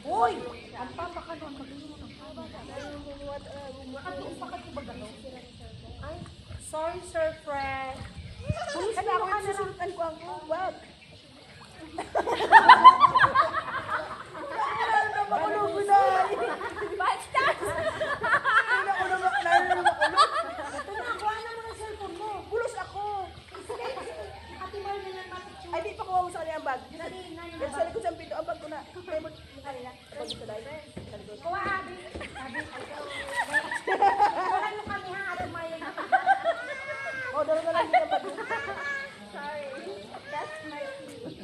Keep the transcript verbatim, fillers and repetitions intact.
Uy! Ang papakano, ang pagkakas mo ng papa. At doon pa ka tumagano. Ay, sorry, Sir Fred. Kaya ako nasusutan ko ang bag. Makulog na. Basta! Hindi na ako naman, lalo na makulog. Ito na, kuha na mo ng cellphone mo. Bulos ako. Ate Marlene ang mapicture. Ay, di pa kuha mo sa kanya ang bag. Dali, nani Yan sa likod sa pinto, ang bag ko na. Kaya mo, kanina, bag ko dahil. Sa likod. Kuha, Abi. Abi, ay, ikaw. Wala yung kami, ha, Ate Marlene. Oh, dalawa na lang yung bag. Sorry. That's my cue.